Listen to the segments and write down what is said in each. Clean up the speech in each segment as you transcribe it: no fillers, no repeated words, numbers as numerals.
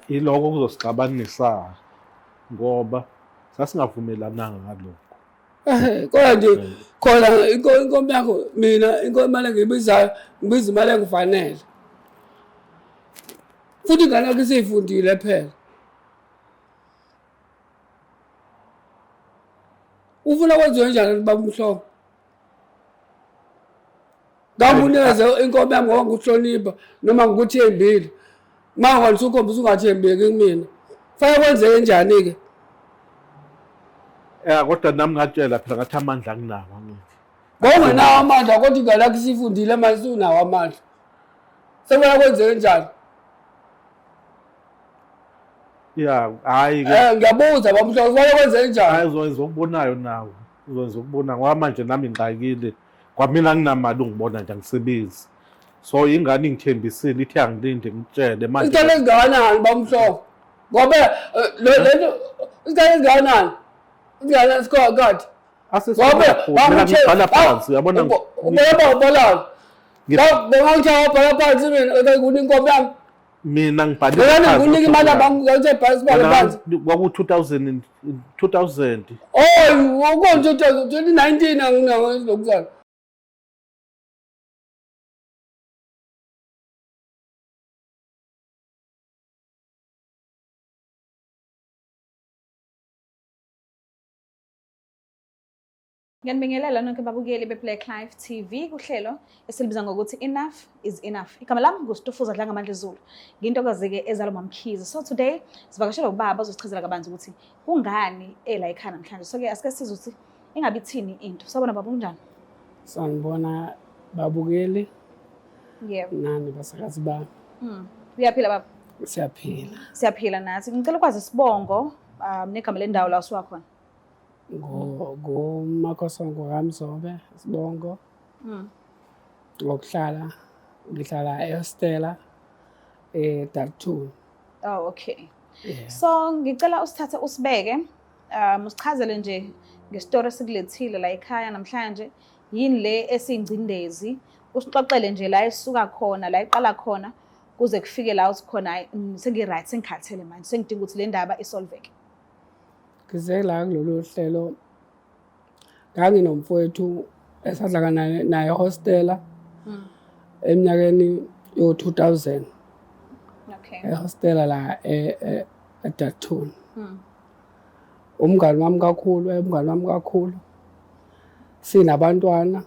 Iloko kuzosixabanisa ngoba sasingavumelananga ngalokho. Kodwa nje khona inkomo yakho mina inkomo imali engiyibizayo ngibiza imali engifanele. Futhi ingane yakho isiyifundile phela. Ufuna kwenziwe njani baba uMhlongo? Ngakunikeze inkomo yami ngoba ngikuhlonipha noma ngikuthembile. Uma wona usukhombisa ungathembeki kumina. Fanele kwenzeke njani-ke? Ya kodwa nami ngatshela phela ngathi amandla anginawo angithi. Bowungenawo amandla kodwa ingane yakho isifundile manje usunawo amandla. Sekumele kwenzeke njani? Ya hayi ke. Eh ngiyabuza baba Mhlongo kufanele kwenzeke njani? Hayi uzokwenza okubonayo nawe. Uzokwenza okubonayo ngoba manje nami ngixakile. Kwamina anginamali ungibona nje angisebenzi. So ingane ingithembisile ithi angilinde ngitshele manje. Isikhathi esingakanani baba Mhlongo? Ngoba eh, le lento isikhathi esingakanani? Isikhathi esingakanani? Ngoba ngibhala phansi uyabona ubona ubona. Bengangithe wabhala phansi mina ukuthi inkomo yami. Mina ngibhalile Mina ngikunika imali abangithe phansi bale phansi. Kwaku 2000 2000. Oh, ukonje 2019 anginawo lokuzala. Ngiyanibingelela nonke babukeli be-Black Life TV kuhlelo esilibiza ngokuthi Enough is Enough. Igama lami nguStufuza Dlangamandla Zulu. Ngintokazi-ke ezalwa MaMkhize. So today sivakashelwa ubaba ozosichazela kabanzi ukuthi kungani ela ekhaya namhlanje. So-ke asike sizwe ukuthi ingabe ithini into. Sawubona baba kunjani? Sanibona babukeli. Yebo. Nani basakazi bami. Uyaphila baba? Siyaphila. Siyaphila nathi. Ngicela ukwazi isibongo negama lendawo la usuka khona. NguMakhosongo kaMzobe isibongo. Ngokuhlala ngihlala eHostela eDalton. Oh okay. Yeah. So ngicela usithathe usibeke usichazele nje ngesitory esikulethile la ekhaya namhlanje yini le esingcindezi usixoxele nje la esuka khona la iqala khona kuze kufike la uthi khona sengi-right sengikhathele manje sengidinga ukuthi le ndaba isolveke. Ngize la kulolu hlelo nganginomfowethu esadlala naye naye hostela eminyakeni yo-2000 Okay. ehostela la eDarton. Umngani wami kakhulu, umngani wami kakhulu. Sinabantwana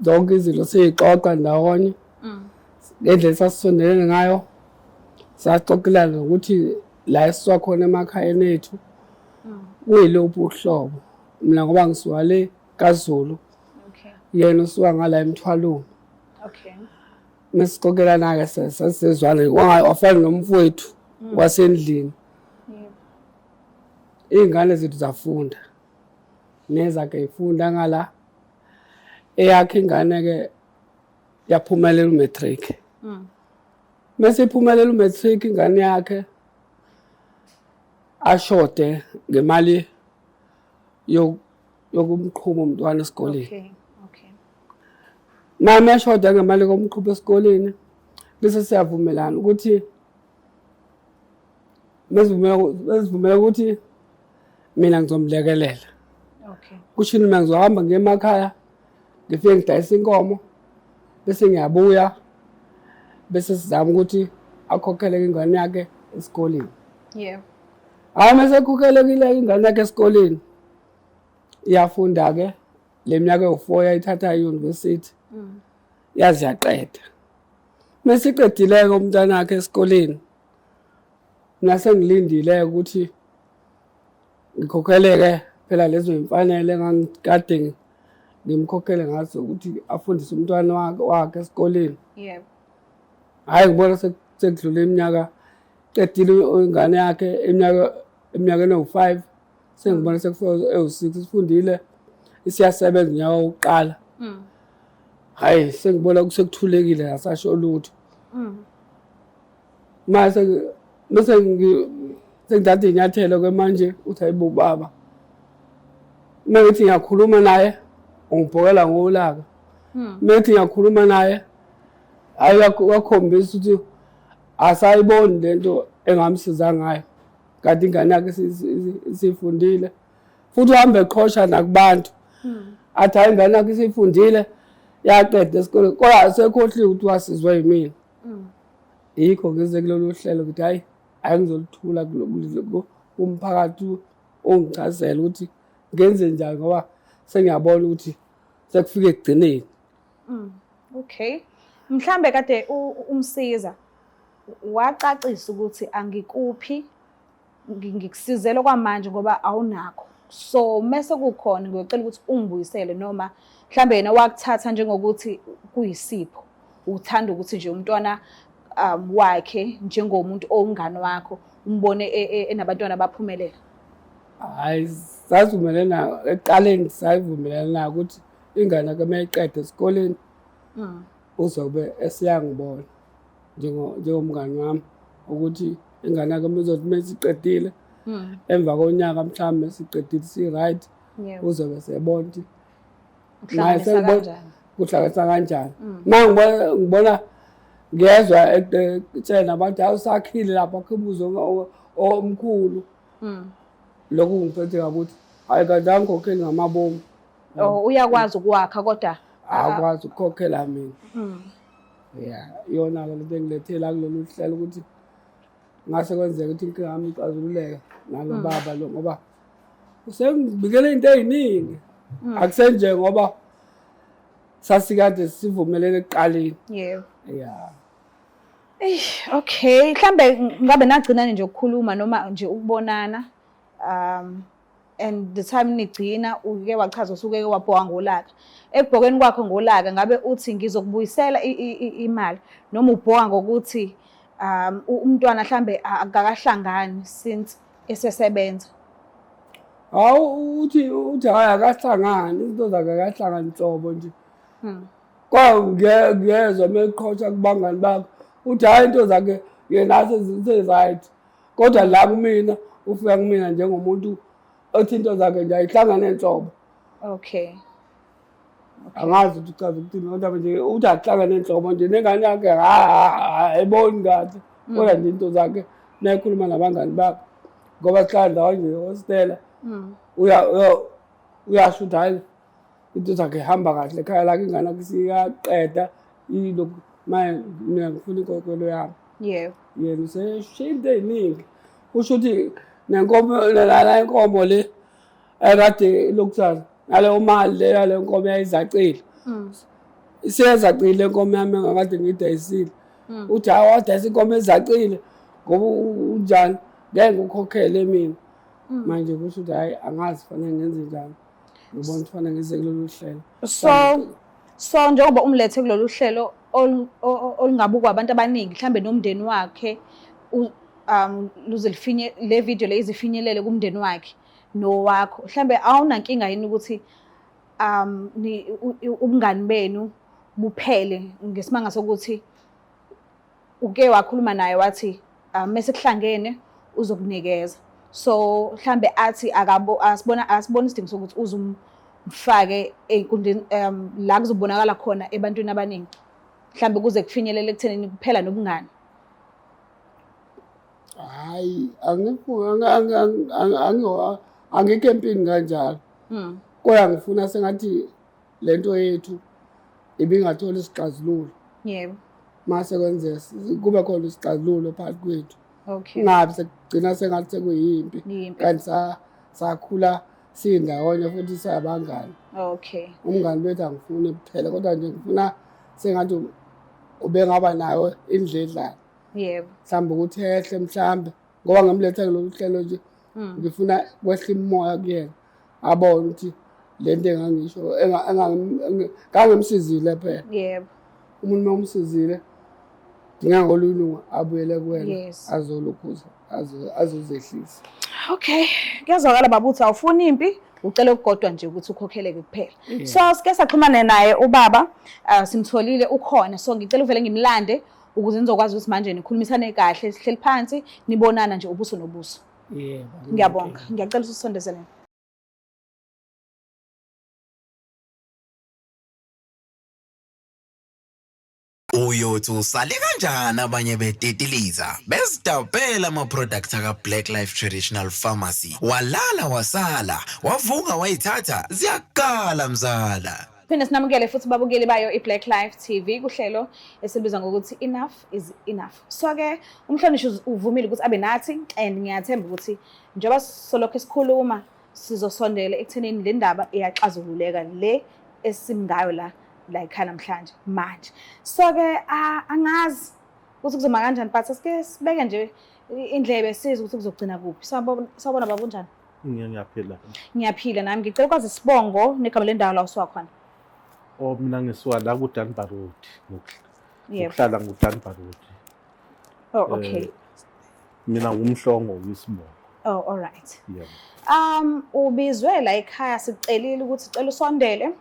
zonke izinto siyixoxa ndawonye. Ngendlela esasisondelene ngayo saxoxelana nokuthi la esisuka khona emakhayeni ethu kuyiluphi uhlobo. Mina ngoba ngisuka le kaZulu, Okay. yena usuka ngala eMthwalume. Okay. Mesixoxelana-ke sasizwana wafana nomfowethu wasendlini. Yebo. Iy'ngane zethu zafunda nezakhe ifunda ngala eyakhe ingane-ke yaphumelela umatric. Mase iphumelela umatric ingane yakhe ashode ngemali yokumqhuba umntwana esikoleni. Okay. Okay. Mama eshoda ngemali yokumqhuba esikoleni bese siyavumelana ukuthi mesivumela ukuthi mina ngizomlekelela. Okay. Kusho mina ngizohamba ngiye emakhaya ngifike ngidayisa inkomo bese ngiyabuya bese sizama ukuthi akhokhele ingane yakhe esikoleni. Yebo. Hayi mase ekhokhelekile ingane yakhe esikoleni iyafunda ke le minyaka ewu-4 yayithatha e-university. Yaze yaqeda. Mase iqedile-ke umntwana wakhe esikoleni mina sengilindile ukuthi ngikhokheleke phela lezo imfanelo engangikade ngimkhokhele ngazo ukuthi afundise umntwana wakhe esikoleni. Yebo. Hhayi ngibona sekudlule iminyaka qedile ingane yakhe iminyaka eminyakeni ewu-5 sengibona sekufika ewu-6 isifundile isiyasebenza unyaka wokuqala. Hhayi sengibona sekuthulekile asasho lutho. Mase bese sengithatha inyathelo ke manje uthi hayibo baba. Uma ngithi ngiyakhuluma naye ungibhokela ngolaka. Uma ngithi ngiyakhuluma naye hayi wakhombisa ukuthi Asayiboni lento engamsiza ngayo, kanti ingane yakhe isifundile, futhi uhambe eqhosha nakubantu athi hayi, ingane yakhe isifundile, yaqeda esikoleni, kodwa sekhohliwe ukuthi wasizwe yimina. Yikho ngize kulolu hlelo ukuthi hayi, angizoluthula kumphakathi, ungichazele ukuthi ngenze njani, ngoba sengiyabona ukuthi sekufike ekugcineni. Okay. Mhlambe kade umsiza wacacisa ukuthi angikuphi, ngikusizela kwamanje ngoba awunakho. So mase kukhona ngiyocela ukuthi ungibuyisele, noma mhlambe yena wakuthatha njengokuthi kuyisipho. Uthanda ukuthi nje umntwana wakhe njengomuntu owumngani wakho umbone enabantwana abaphumelela. Hayi, sazivumelana ekuqaleni, sayivumelana ukuthi ingane ke mayiqeda esikoleni uzobe esiyangibona njengomngani wami, ukuthi ingane yakhe izothi mesiqedile emva konyaka mhlawumbe siqedile si-right, uzobe sebona ukuthi naye Uhlanganisa kanjani? Kuhlanganisa kanjani. Ma ngibona ngiyezwa etshela abantu, hawu, sakhile lapha akhe umuzi omkhulu. Lokhu ngiphethe kabi ukuthi hayi, kanti angikhokheli ngamabomu. Oh, uyakwazi ukwakha kodwa Akwazi ukukhokhela mina. Ya, iyona-ke lento engilethela kulolu hlelo, ukuthi ngase kwenzeka ukuthi inkinga yami ixazululeke nalo baba lo, ngoba usengibikele into ey'ningi, akusenje ngoba sasikade sivumelene ekuqaleni. Ya. Eish, okay. Mhlambe ngabe nagcinani nje ukukhuluma noma nje ukubonana, and the time nigcina uke wachaza usuke wabhoka ngolaka. Ekubhokeni kwakho ngolaka, ngabe uthi ngizokubuyisela imali, noma ubhoka ngokuthi umntwana mhlambe akakahlangani since esesebenza? Hawu, uthi hhayi, akahlangani, izinto zakhe akahlangani nhlobo nje. Kwa ngiyezwa uma eqhosha kubangani bakhe, uthi hhayi, into zakhe yena se-right, kodwa la kumina ufika kumina njengomuntu othi into zakhe nje ayihlangane nhlobo. Angazi ukuthi uchaza ukuthini, kodwa nje uthi akuhlangane nhlobo nje nengane yakhe ayiboni kahle, kodwa nje into zakhe nayikhuluma nabangani bakhe, ngoba sihlala ndawonye nje ehostela, uyasho ukuthi hhayi, into zakhe ihamba kahle ekhaya lakhe, ingane yakhe isiyaqeda ilokhu. Manje mina ngifuna inkokhelo yami. Yena useshiye into ey'ningi, kusho ukuthi nenkomo la, inkomo le ekade lokuthaza naleyo mali le yale nkomo yayizacile, iseyazacile le nkomo yami engakade ngiyidayisile. Uthi hawu, wadayisa inkomo ezacile ngoba unjani, ngeke ngikukhokhele mina manje. Kusho ukuthi hhayi, angazi fanele ngenze njani, ngibona ukuthi fanele ngize kulolu hlelo. So njengoba umlethe kulolu hlelo olungabukwa abantu abaningi, mhlambe nomndeni wakhe luze lifinye le video le izifinyelele kumndeni wakhe nowakho, mhlambe awunankinga yini ukuthi ubungani benu buphele ngesimanga sokuthi uke wakhuluma naye wathi mase kuhlangene uzokunikeza, so mhlambe athi akabo asibona asibona isidingo sokuthi uzumfake ey'nkundleni la kuzobonakala khona ebantwini abaningi, mhlambe kuze kufinyelele ekuthenini kuphela nobungani? Hhayi, angikho empini kanjalo, kodwa ngifuna sengathi lento yethu ibingathola isixazululo. Mase kwenzeka kube khona isixazululo phakathi kwethu, kungabi sekugcina sengathi sekuyimpi, Yimpi. kanti sakhula sindawonye futhi sayabangani. Umngani bethu angifuni kuphela, kodwa nje ngifuna sengathi ubengaba nayo indledlana, mhlawumbe ukuthi ehle, mhlawumbe ngoba ngimlethe kulolu hlelo nje, ngifuna kwehla imimoya kuyena, abone ukuthi le nto engangisho ngangimsizile phela. Umuntu uma umsizile dinga ngolunye abuyele kuwena, azolokhuza azozehlisa. Okay, kuyazwakala baba ukuthi awufuni impi, ucela ukugodwa nje ukuthi ukhokheleke kuphela. So sike saxhumane naye ubaba, simtholile ukhona. So ngicela uvele ngimlande ukuze nizokwazi ukuthi manje nikhulumisane kahle, sihleli phansi, nibonana nje ubuso nobuso. Yebo. Ngiyabonga. Ngiyacela ukuthi usondezelene. Uyothi usale kanjani abanye betitiliza bezidabhela ama-product aka-Black Life Traditional Pharmacy. Walala wasala, wavuka wayithatha, ziyakala mzala. Phinde sinamukele futhi babukeli bayo i-Black Life TV kuhlelo esilubiza ngokuthi Enough is Enough. So ke umhlonishwa uvumile ukuthi abe nathi and ngiyathemba ukuthi njengoba solokhu sikhuluma sizosondela ekuthenini le ndaba iyaxazululeka le esimngayo la la ekhaya namhlanje manje. So ke angazi ukuthi kuzoma kanjani but asike sibeke nje indlebe sizwe ukuthi kuzogcina kuphi. Sawubona, sawubona baba, unjani? Ngiyaphila. Ngiyaphila nami. Ngicela ukwazi isibongo negama lendawo la usuka khona. Oh, mina ngisuka la ku-Dunbar Road. Ngokuhlala ngu-Dunbar Road. Oh, okay. Mina ngumhlongo kwisibongo. Oh, all right. Yebo. Ubizwe la ekhaya, sicelile ukuthi sicela usondele.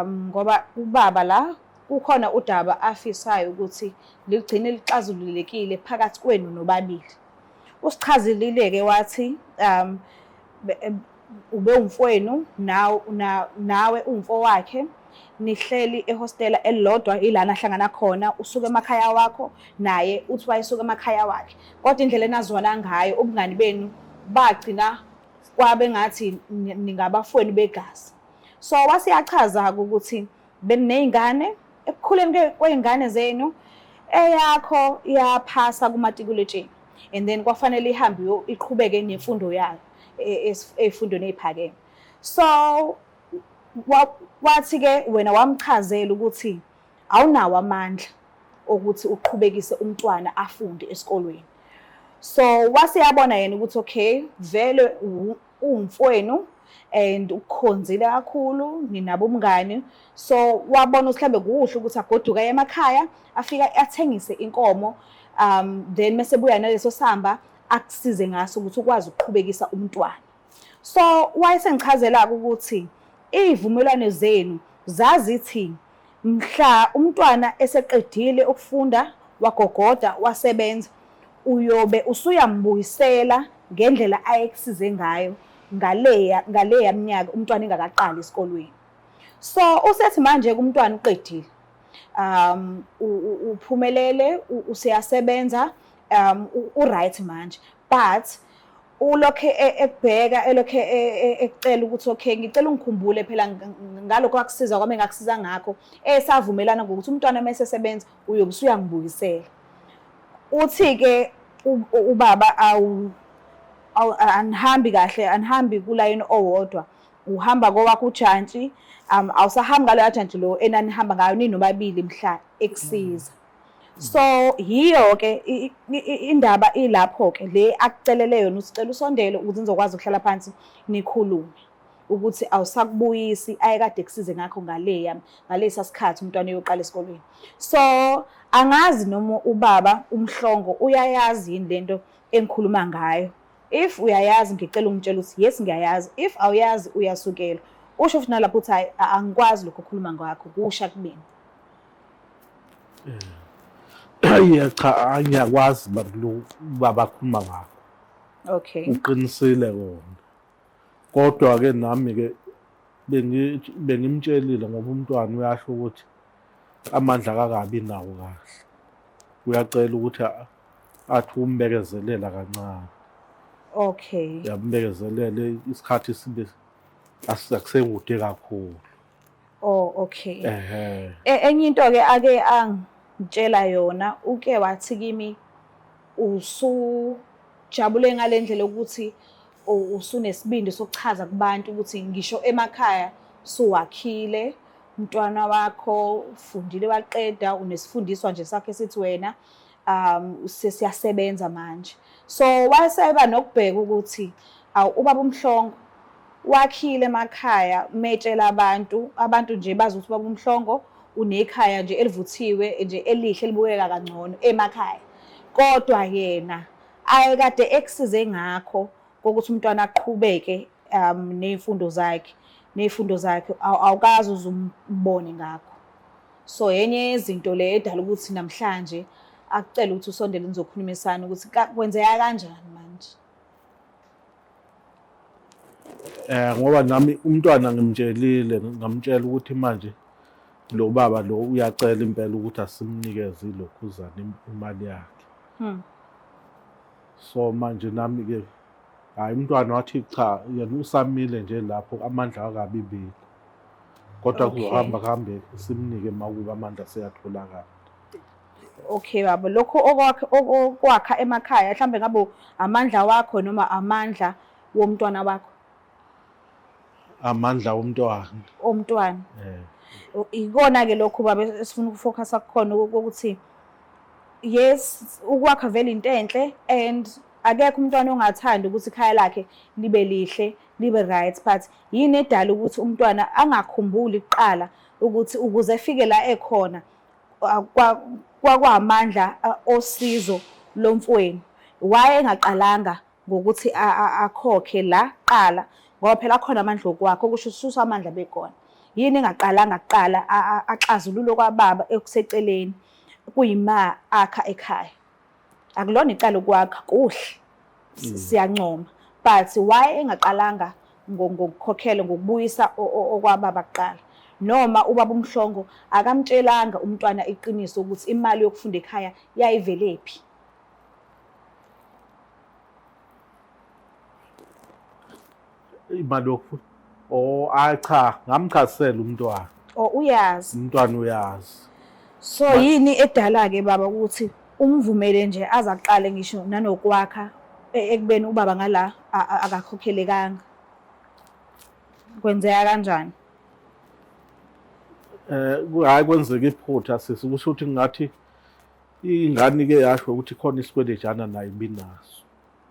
Ngoba ubaba la kukhona udaba afisayo ukuthi ligcine lixazululekile phakathi kwenu nobabili. Usichazelile-ke wathi ube umfowenu nawe umfo wakhe, nihleli ehostela elilodwa ilana ahlangana khona, usuke emakhaya wakho naye uthi wayesuka emakhaya wakhe. Kodwa indlela enazwana ngayo ubungani benu bagcina kwabe ngathi ningabafowenu begazi. So wasiyachaza ukuthi beniney'ngane, ekukhuleni kwey'ngane zenu eyakho yaphasa kumatikuletsheni and then kwafanele ihambe iqhubeke nemfundo yayo ey'fundweni ey'phakeme. So wathi-ke wena wamchazela ukuthi awunawo amandla okuthi uqhubekise umntwana afunde esikolweni. So waseyabona yena ukuthi okay, vele uwumfowenu and ukukhonzile kakhulu, ninabo umngani. So wabona ukuthi mhlambe kuhle ukuthi agoduke aye emakhaya, afike athengise inkomo, then mase buya naleso samba akusize ngaso ukuthi ukwazi ukuqhubekisa umntwana. So wayesengichazela ukuthi izivumelwano zenu zazithi mhla umntwana eseqedile ukufunda wagogoda wasebenza, uyobe usuyambuyisela ngendlela ayekusize ngayo ngaleya minyaka umntwana engakaqali esikolweni. So usethi manje umntwana uqedile, uphumelele, useyasebenza, u-right manje, but ulokhe ekubheka, elokhe ekucela ukuthi okay, ngicela ungikhumbule phela ngalokho akusiza kwami engakusiza ngakho, esavumelana ngokuthi umntwana uma esesebenza uyobe usuyangibuyisela. Uthi-ke ubaba anihambi kahle, anihambi kulayini owodwa, uhamba kowakho ujantshi, awusahambi ngaloya jantshi lo enanihamba ngayo ninobabili mhla ekusiza. So yiyo-ke indaba ilapho-ke le akucelele yona, usicela usondele ukuze nizokwazi ukuhlala phansi nikhulume ukuthi awusakubuyisi ayekade kusize ngakho ngalesa sikhathi umntwana eyoqala esikolweni. So angazi noma ubaba uMhlongo uyayazi yini lento engikhuluma ngayo. If uyayazi ngicela ungitshele ukuthi yes ngiyayazi, if awuyazi uyasukela. Usho futhi nalapho ukuthi hayi angikwazi lokho okukhuluma ngakho, kusha kumina. Yeah, cha, angiyakwazi baba akhuluma ngakho. Okay. Uqinisile kona. Kodwa ke nami ke bengimtshelile ngoba umntwana uyasho ukuthi amandla akakabi nawo kahle. Uyacela ukuthi athi umbekezelela kancane. Okay. Yambekezelele isikhathi sibe akusekude kakhulu. Oh, okay. Enye into ke ake angitshela yona, uke wathi kimi usujabule ngalendlela ukuthi usunesibindi sokuchaza kubantu ukuthi ngisho emakhaya suwakhile umntwana wakho ufundile waqeda, unesifundiswa nje sakhe sithi wena sesiyasebenza manje. So waseba nokubheka ukuthi awu ubaba uMhlongo wakhile emakhaya, metshela abantu, abantu nje bazi ukuthi ubaba uMhlongo unekhaya nje elivuthiwe nje elihle elibukeka kangcono emakhaya, kodwa yena ayekade ekusize ngakho kokuthi umntwana aqhubeke ney'mfundo zakhe, ney'mfundo zakhe awukaze uze umbone ngakho. So enye yezinto le edala ukuthi namhlanje akucele ukuthi usondele nizokhulumisana ukuthi kwenzeka kanjani manje. Ngoba nami umntwana ngimtshelile, ngamtshela ukuthi manje Lo baba lo uyacela impela ukuthi asimnikeze ilokhuzana imali yakhe. So manje nami ke hayi umntwana wathi cha yena usamile nje lapho amandla akabibili. Kodwa kuzohamba kuhambe simnike makuba amandla seyatholakala. Okay baba, lokho okwakha okwakha emakhaya mhlambe ngabe amandla wakho noma amandla womntwana wakho? Amandla omntwana. Omntwana. Eh. Ikona ke lokho baba esifuna ukufocusa kukhona ukuthi yes ukwakha vele into enhle and akekho umntwana ongathanda ukuthi ikhaya lakhe libe lihle libe right but yini edala ukuthi umntwana angakhumbuli kuqala ukuthi ukuze efike la ekhona kwakwamandla osizo lomfowenu why engaqalanga ngokuthi akhokhe la kuqala ngoba phela akhona amandla okwakho okusho ususa amandla bekona yini engaqalanga kuqala axazulule kwababa ekuseceleni kuyima akha ekhaya akulona icala ukwakha kuhle siyancoma but why engaqalanga ngokukhokhela ngokubuyisa okwababa kuqala noma ubaba uMhlongo akamtshelanga umntwana iqiniso ukuthi imali yokufunda ekhaya yayivelephi. Imali yokufunda. Oh, hayi cha, ngamchazisela umntwana. Oh, uyazi. Umntwana uyazi. So yini edala ke baba ukuthi umvumele nje aze aqale ngisho nanokwakha ekubeni ubaba ngala akakhokhelekanga? Kwenzeka kanjani? Eh, hayi kwenzeka iphutha sisi, kusho ukuthi ngathi ingane ke yasho ukuthi khona isikweletshana nayo ibinaso.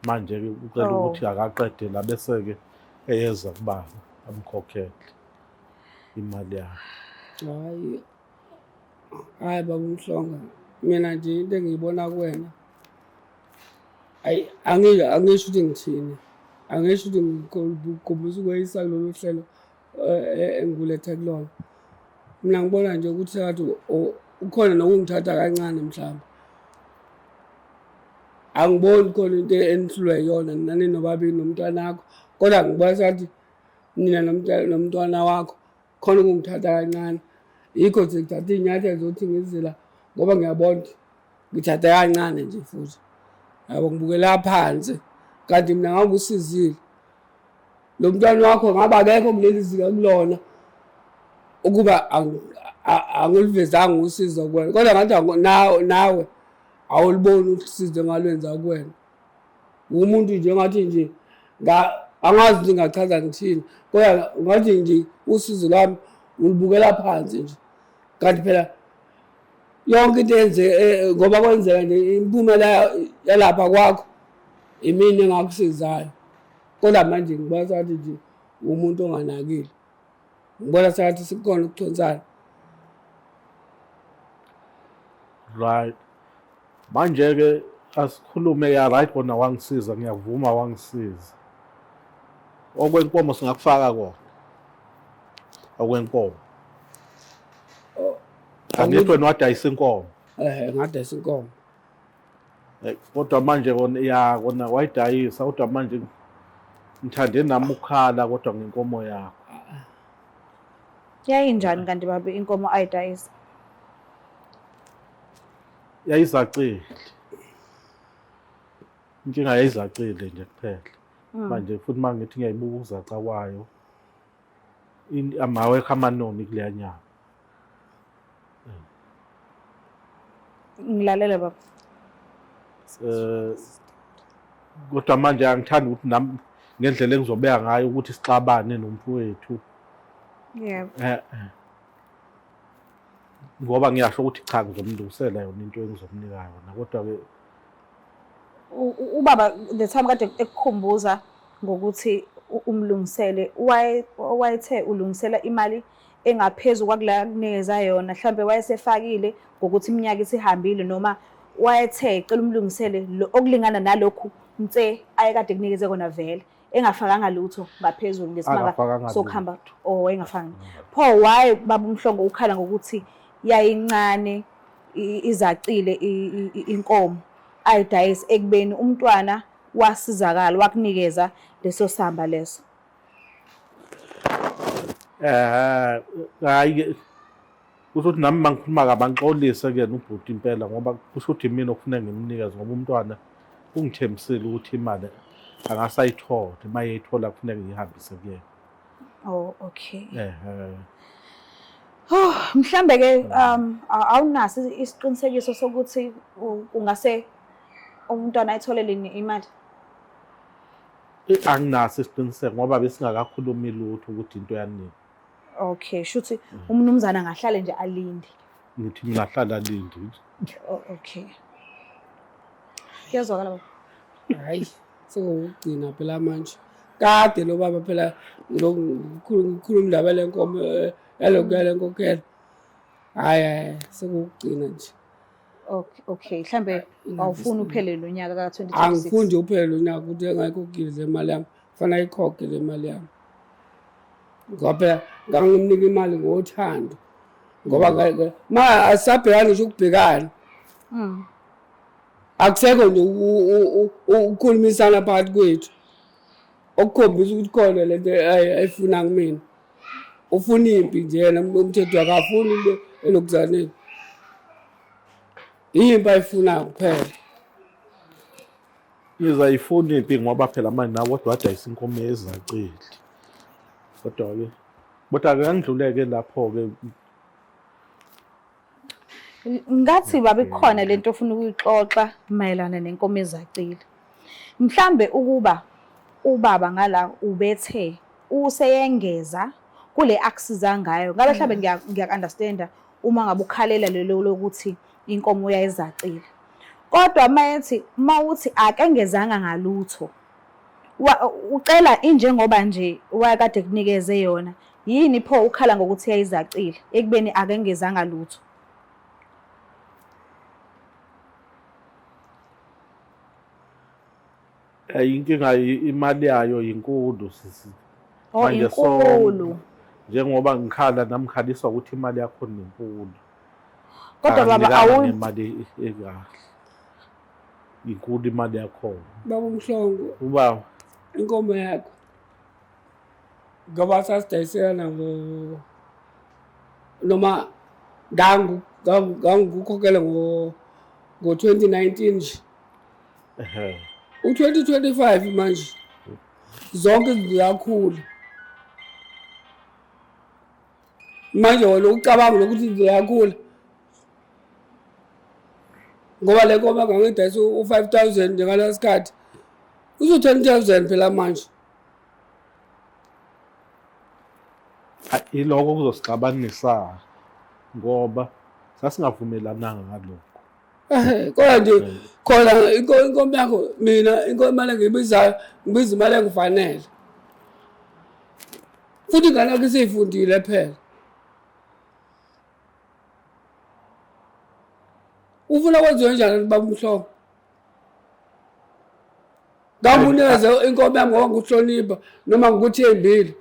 Manje ke ucela ukuthi akaqede la bese ke eyeza kubaba amkhokhele imali yakhe. Hayi hayi baba uMhlongo, mina nje into engiyibona kuwena ayi angisho ukuthi ngithini, angisho ukuthi ngikhombisa ukweyisa kulolu hlelo engikulethe kulona. Mina ngibona nje ukuthi sengathi ukhona nokungithatha kancane mhlawumbe. Angiboni khona into enihlulwa yiyona nani nobabili nomntwana wakho, kodwa ngibona sengathi nina nomntwana wakho khona ukungithatha kancane. Yikho nje ngithatha iy'nyathelo zokuthi ngizila ngoba ngiyabona ukuthi ngithatha kancane nje futhi. Yabo ngibukela phansi kanti mina ngakusizile. Lo mntwana wakho ngabe akekho kuleli zinga kulona ukuba angilivezanga usizo kuwena, kodwa ngathi nawe awuliboni usizo engalwenza kuwena. Umuntu nje ngathi nje angazi ukuthi ngingachaza ngithini, kodwa ngathi nje usizo lwami ulibukela phansi nje. Kanti phela yonke into yenze ngoba kwenzeka nje imiphumela yalapha kwakho imina engakusizayo. Kodwa manje ngibona sengathi nje umuntu onganakile. Ngibona sengathi sikukhona ukuthonsana. Right. Manje-ke asikhulume ya right kona wangisiza ngiyavuma wangisiza. Okwenkomo singakufaka kona. Okwenkomo. Angithi wena wadayisa inkomo. Eh ngadayisa inkomo. Kodwa manje kona ya kona wayidayisa kodwa manje ngithande nami ukukhala kodwa ngenkomo yakho. Yayinjani kanti baba inkomo ayidayisa? Yayizacile. Inkinga yayizacile nje kuphela. Manje futhi uma ngithi ngiyayibuka ukuzaca kwayo amawekho amanoni kuleya nyama. Ngilalele baba. Eh kodwa manje angithandi ukuthi nami ngendlela engizobeka ngayo ukuthi sixabane nomfowethu. Yebo. Eh ngoba ngiyasho ukuthi cha ngizomlungisela yona into engizomnika yona kodwa ke Ubaba the time kade ekukhumbuza ngokuthi umlungisele wayethe ulungisela imali engaphezu kwakula kunikeza yona mhlambe wayesefakile ngokuthi iminyaka isihambile noma wayethe cela umlungisele okulingana nalokhu nse ayekade kunikeze kona vele engafakanga lutho ngaphezulu ngesimanga Akafakanga sokuhamba oh engafakanga pho why baba uMhlongo ukhala ngokuthi yayincane izacile inkomo ayidayise ekubeni umntwana wasizakala wakunikeza leso samba leso? Eh hayi Kusho ukuthi nami mangikhuluma kabi angixolise kuyena ubhuti impela ngoba kusho ukuthi imina okufuneka ngimnikeze ngoba umntwana ungithembisile ukuthi imali angasayitholi uma eyithola kufuneka ngiyihambise kuyena. Oh, okay. Ehhe. Oh, mhlambe ke awunaso isiqinisekiso sokuthi ungase umntwana ayithole lini imali? Anginaso isiqiniseko ngoba besingakakhulumi lutho ukuthi into yanini. Okay, shuthi umnumzana angahlale nje alinde. Ngithi mina hlala alinde. Oh, okay. Kuyazwakala baba. Hayi, sengokugcina phela manje. Kade lo baba phela ngikhuluma indaba lenkomo yalokhu yale nkokhelo. Hayi hayi, sekukugcina nje. Okay, okay. Mhlambe awufuni uphele lo nyaka ka-2026. Angifuni nje uphele lo nyaka ukuthi engayikhokhile le mali yami. Kufanele ayikhokhe le mali yami. Ngoba phela ngangimnika imali ngothando. Ngoba ma asabhekani ngisho ukubhekana. Akusekho nje ukukhulumisana phakathi kwethu. Okukhombisa ukuthi khona lento ayifuna kumina. Ufuna impi nje yena umthetho akafuni into elokuzaneni. Impi ayifunayo kuphela. Ngizayifuna impi ngoba phela manje nawe kodwa wadayisa inkomo ezacile. Kodwa-ke kodwa-ke angidluleke lapho-ke. Ngathi baba ikhona lento ofuna ukuyixoxa mayelana nenkomo ezacile. Mhlambe ukuba ubaba ngala ubethe useyengeza kule akusiza ngayo. Ngabe mhlambe ngiyaku-understanda uma ngabe ukhalela lelo lokuthi inkomo uyayizacile. Kodwa mayethi mawuthi akengezanga ngalutho. Ucela injengoba nje wayekade kunikeze yona. Yini pho ukhala ngokuthi yayizacile ekubeni akengezanga lutho? Inkinga imali yayo yinkulu sisi. Oh, Manje so inkulu. njengoba ngikhala nami ngikhaliswa ukuthi imali yakho inkulu. Kodwa baba Anginikanga awu ngemali ekahle. Inkulu imali yakhona. Baba uMhlongo, Ubaba inkomo yakho ngoba sasidayiselana ngo noma ngangikukhokhela ngo ngo-2019 nje. Ehhe. U-2025 manje zonke izinto ziyakhula. Manje wena ucabanga lokuthi izinto ziyakhula ngoba le nkomo angangidayisa u-5,000 nje ngalesi sikhathi uzu-10,000 phela manje. Iloko kuzosixabanisa ngoba sasingavumelananga ngalokho. Kodwa nje khona inkomo yakho mina inkomo imali engiyibizayo ngibiza imali engifanele. Futhi ingane yakho isiyifundile phela. Ufuna kwenziwe njani baba uMhlongo? Ngakunikeze inkomo yami ngoba ngikuhlonipha noma ngikuthembile.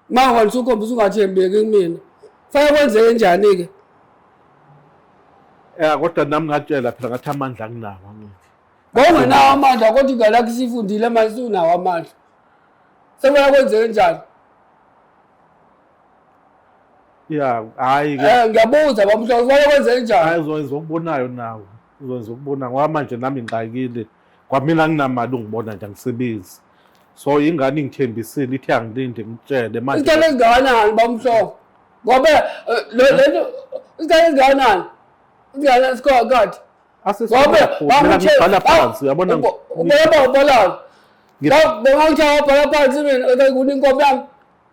Uma wena usukhombisa ungathembeki kumina. Fanele kwenzeke njani-ke? Kodwa nami ngatshela phela ngathi amandla anginawo angithi. Ngongenawo amandla kodwa ingane yakho isifundile manje usunawo amandla. Sekufanele kwenzeke njani? Ya, hhayi ke. Ngiyabuza baba uMhlongo, kufanele kwenzeke njani? Hhayi uzokwenza okubonayo nawe. Uzokwenza okubonayo ngoba manje nami ngixakile. Kwamina anginamali ungibona nje angisebenzi. So ingane ingithembisile ithi angilinde ngitshele manje. Isikhathi esingakanani baba uMhlongo? Ngoba le nto isikhathi esingakanani? Isikhathi esingakanani? Ngoba ngibhala phansi uyabona ubona ubona. Ngibona ubhala phansi mina ukunika inkomo yami.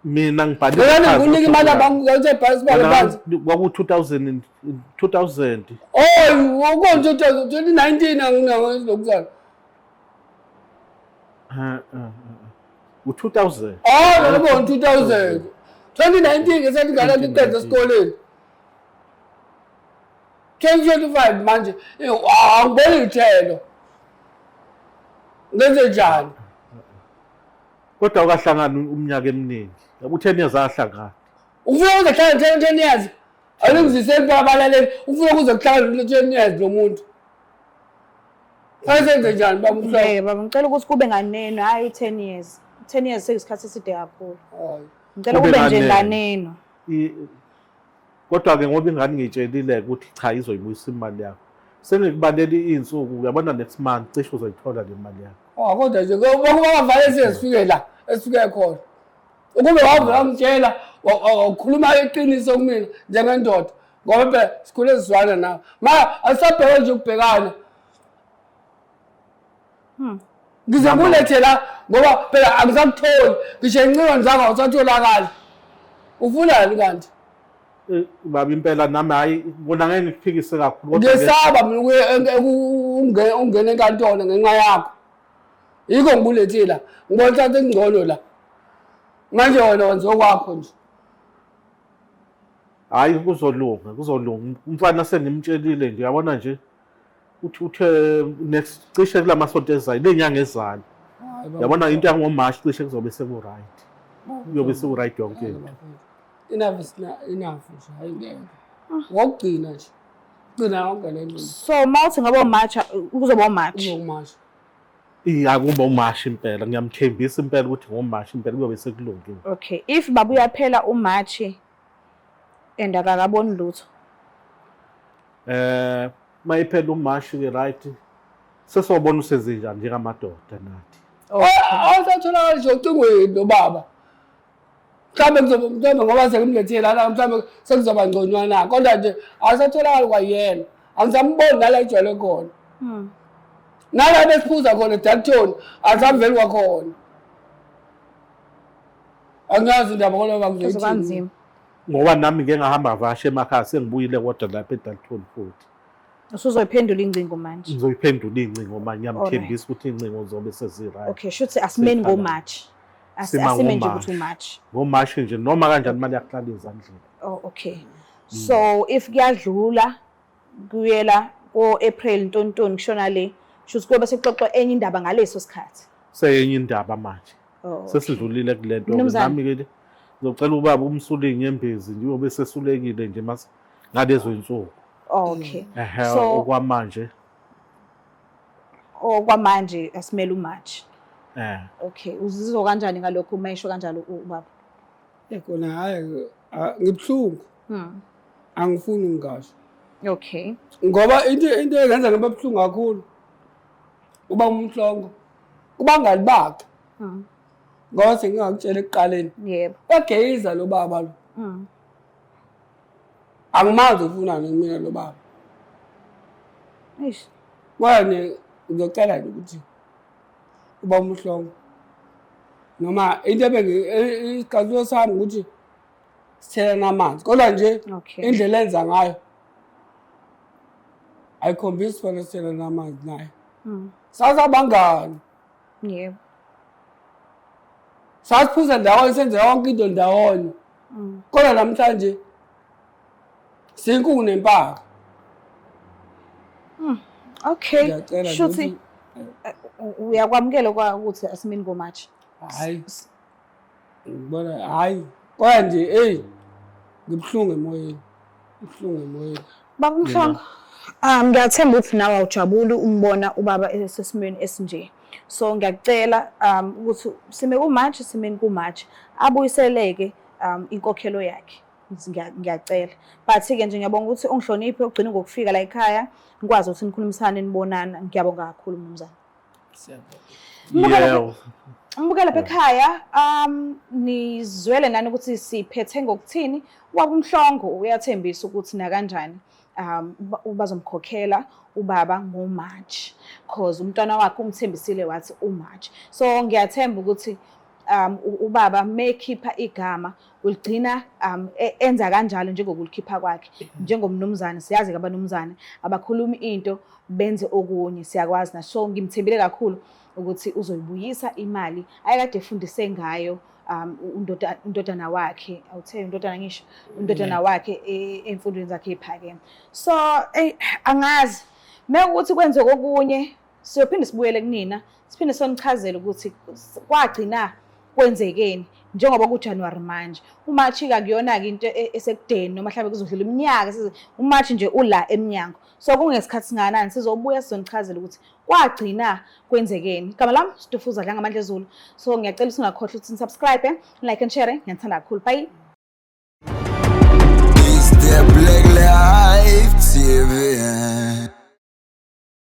Mina ngibhalile phansi. Ngikunika imali yami ngithe phansi bhala phansi. Kwaku 2000 2000. Oh, ukonje 2019 anginawo lokuzala. U-2000. Oh, lokho 2000. 2019 ngesathi ngala ngiqeda esikoleni. 2025 manje angiboni ithelo. Ngenze njani? Kodwa ukahlangana umnyaka eminingi. U-10 years ahlangana. Ufuna ukuze kuhlangane 10 years. Alungiziseni abalaleli. Ufuna ukuze kuhlangane 10 years lo muntu. Asenze njani baba uMhlongo? Ngeke baba ngicela ukuthi kube nganeno hayi u-10 years. 10 years sekuyisikhathi eside kakhulu. Ngicela kube nje nganeno. Kodwa-ke ngoba ingane ngiyitshelile-ke ukuthi cha izoyibuyisa imali yakho. Sengikubalele iy'nsuku uyabona next month cishe uzoyithola le mali yakho. Oh kodwa nje bangavale size sifike la esifike khona. Ukube wavele wangitshela wakhuluma iqiniso kumina njengendoda ngoba phela sikhule sizwana nawe. Ma asabheke nje ukubhekana. Ngizokulethe la ngoba phela angisakutholi ngisho encingweni zakho awusatholakali. Ufunani kanti? Eh, baba impela nami hayi bona ngeke ngikuphikise kakhulu kodwa ke- Ngiyesaba mina ungena enkantolo ngenxa yakho. Yikho ngikulethe la. Ngibona ukuthi kungcono la. Manje wena wenza okwakho nje. Hhayi kuzolunga kuzolunga umfana sengimtshelile nje yabona nje uthi uthe next cishe kula masonto ezayo lenyanga ezayo yabona into yangoMarch cishe kuzobe seku-right kuyobe seku-right yonke into. Enough is enough nje hayi ngeke. Ngokugcina nje. Gcina yonke le nto. So uma uthi ngoba uMarch kuzoba uMarch. Kuzokumasha. Iya kuba uMashi impela ngiyamthembisa impela ukuthi ngoMashi impela kuyobe sekulungile. Okay, if baba uyaphela uMarch and akakaboni lutho. Eh mayiphela uMashi ke right sesobona usenzenjani njengamadoda nathi. Awusatholakali nje ocingweni nobaba. Mhlawumbe kuzoba mhlawumbe ngoba sengimlethile lana mhlawumbe sekuzoba ngconywana kodwa nje awusatholakali kwayena. Angisamboni nala ejwayele khona. Nala besiphuza khona eDalton asamveli kwakhona. Angazi indaba kodwa Kuzoba ngizoyithini. nzima. Ngoba nami ngeke ngahamba ngavakasha emakhaya sengibuyile kodwa lapha eDalton futhi. Usuzoyiphendula ingcingo manje. Ngizoyiphendula ingcingo manje ngiyamthembisa ukuthi ingcingo zobe sezi-right. Okay, shuthi asimeni Sekhala. ngoMarch. Sima Asime nje ngoMarch. ukuthi uMarch. NgoMashi nje noma kanjani imali yakuhlala ezandleni. Oh, okay. So if kuyadlula kuyela ko-April ntontoni kushona le, shuthi kuyobe sekuxoxwa enye indaba ngaleso sikhathi. Seyenye indaba manje. Oh, okay. Sesidlulile kule nto. Mnumzane. Nami ke ngizocela ubaba umsule inyembezi nje uyobe sesulekile nje mas ngalezo insuku. Okay. Ehhe So okwamanje okwamanje asimele uMarch. eh Okay, uzizwa kanjani ngalokho uma esho kanjalo ubaba? Eh kona hayi ngibuhlungu. Angifuni ngingasho. Okay. Ngoba into engenza ngibe buhlungu kakhulu uba umhlongo kubangani bakhe. Ngoba sengingakutshela ekuqaleni. Yebo. Wageyiza lo baba lo. Angimazi ufunani mina lo baba. Eish. Kodwa nje ngizocela nje ukuthi uba umhlongo noma into ebengicathulo sami ukuthi sithelana amanzi kodwa nje indlela enza ngayo ayikhombisi fana sithelana amanzi naye. Sasabangani. Yebo. Sasiphuza ndawonye senze yonke into ndawonye. Kodwa namhlanje sinkungu nempaka. Okay. Ngiyacela nje Shuthi uyakwamukela kwa ukuthi asimini ngoMarch. Hayi. Ngibona hayi kodwa nje hey ngibuhlungu emoyeni. Ngibuhlungu emoyeni. Baba Mhlongo, ngiyathemba ukuthi nawe awujabuli umbona ubaba esesimweni esinje. So ngiyakucela ukuthi sime kuMarch, simeni kuMarch. Abuyiseleke inkokhelo yakhe. Ngiyacela. But-ke nje ngiyabonga ukuthi ungihloniphe ugcine ngokufika la ekhaya, ngikwazi ukuthi nikhulumisane nibonana. Ngiyabonga kakhulu mnumzane. Siyabonga. Yebo. Mbukela lapha ekhaya, nizwele nani ukuthi siphethe ngokuthini. Ubaba uMhlongo uyathembisa ukuthi nakanjani bazomkhokhela ubaba ngoMarch cause umntwana wakhe umthembisile wathi uMarch. So ngiyathemba ukuthi ubaba mekhipha igama uligcina enza kanjalo njengokulikhipha kwakhe njengomnumzane. Siyazi ke abanumzane abakhulumi into benze okunye, siyakwazi na. So ngimthembile kakhulu ukuthi uzoyibuyisa imali ayekade efundise ngayo undodana wakhe, awuthe undodana ngisho undodana wakhe emfundweni zakhe ephakeme. So angazi mekuthi kwenzeke okunye siyophinde sibuyele kunina siphinde sonichazele ukuthi kwagcina kwenzekeni njengoba kuJanuary manje. uMarch akuyona-ke into esekudeni noma mhlawumbe kuzodlula iminyaka, uMarch nje ula emnyango. So kungesikhathi singakanani sizobuya sizonichazela ukuthi kwagcina kwenzekeni. Igama lami Stufuza Dlangamandla Zulu. So ngiyacela ukuthi ungakhohlwa ukuthi nisubscribe, like and share. Ngiyanithanda kakhulu. Bye. Is The Black Life TV.